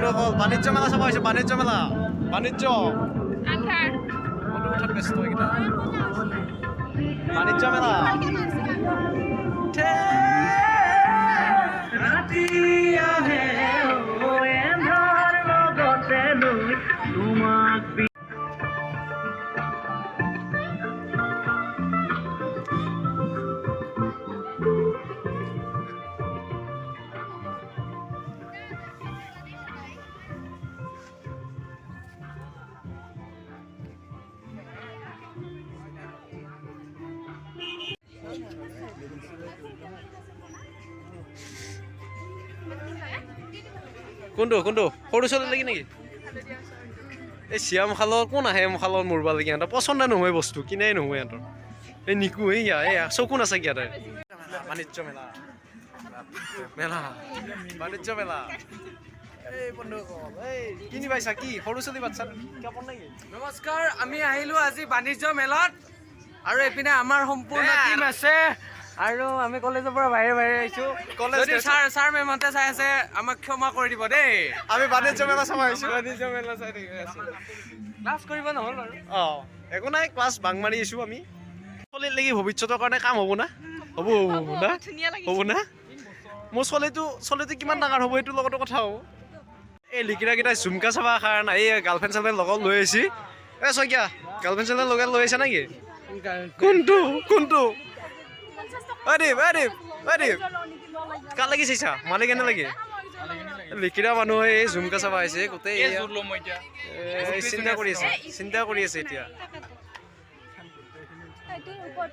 বন্ধুসকল, বাণিজ্য মেলা চাব আহিছোঁ। বাণিজ্য মেলা, বাণিজ্য। আন্ধাৰ। ফটো উঠাত ব্যস্ত এইকেইটা। বাণিজ্য মেলা। ৰাতি আহে অ এন্ধাৰ লগতে লৈ তোমাক। কোনটো কোনটো সৰু ছোৱালী লাগি নেকি? এই চিয়াম খালৰ কোন আহে খালৰ মৰবা লাগি। সিহঁতৰ পচন্দ নহয়, বস্তু কিনাই নহয় সিহঁতৰ। এই নিকু, এইয়া এইয়া চকু নাচাকি ইয়াতে। বাণিজ্য মেলা, মেলা, বাণিজ্য মেলা। এই বন্ধুসকল, এই কিনি পাইছা কি? সৰু ছোৱালী বাচ্ছা কাপোৰ নেকি? নমস্কাৰ, আমি আহিলো আজি বাণিজ্য মেলাত আৰু এইপিনে আমাৰ সম্পূৰ্ণ টিম আছে আৰু আমি কলেজৰ পৰা বাহিৰে বাহিৰে আহিছো। কলেজ যদি গৈছো। ছাৰ ছাৰ মেমহঁতে চাই আছে, আমাক ক্ষমা কৰি দিব দেই। আমি বাণিজ্য মেলা চাব আহিছো। বাণিজ্য মেলা চাই থাকি আছো, ক্লাছ কৰিব নহ'ল বাৰু। অঁ, একো নাই, ক্লাছ বাং মাৰি আহিছো আমি। ছোৱালীৰ লাগি ভৱিষ্যতৰ কাৰণে কাম হ'ব না? হ'ব হ'ব হ'ব না? ধুনীয়া লাগিছে। হ'ব না? মোৰ ছোৱালীটো কিমান ডাঙৰ হ'ব, সেইটোৰ লগতো কথা হ'ব। এই লিকিৰাকেইটাই ঝুমকা চাব কাৰণে এই গাৰ্লফ্ৰেণ্ড চাৰ্লফ্ৰেণ্ড লগত লৈ আহিছি। এ শইকীয়া, গাৰ্লফ্ৰেণ্ড চাৰ্লফ্ৰেণ্ড লগত লৈ আহিছা নেকি? কোনটো কোনটো? ঐ দীপ, ঐ দীপ, ঐ দীপ, কাৰ লাগি চাইছা? মালিক কেনে লাগি? লিকিৰা মানুহ এই ঝুমকা চাব আহিছে গোটেই। এই চিন্তা কৰি আছে, চিন্তা কৰি আছে এতিয়া। ওপৰত।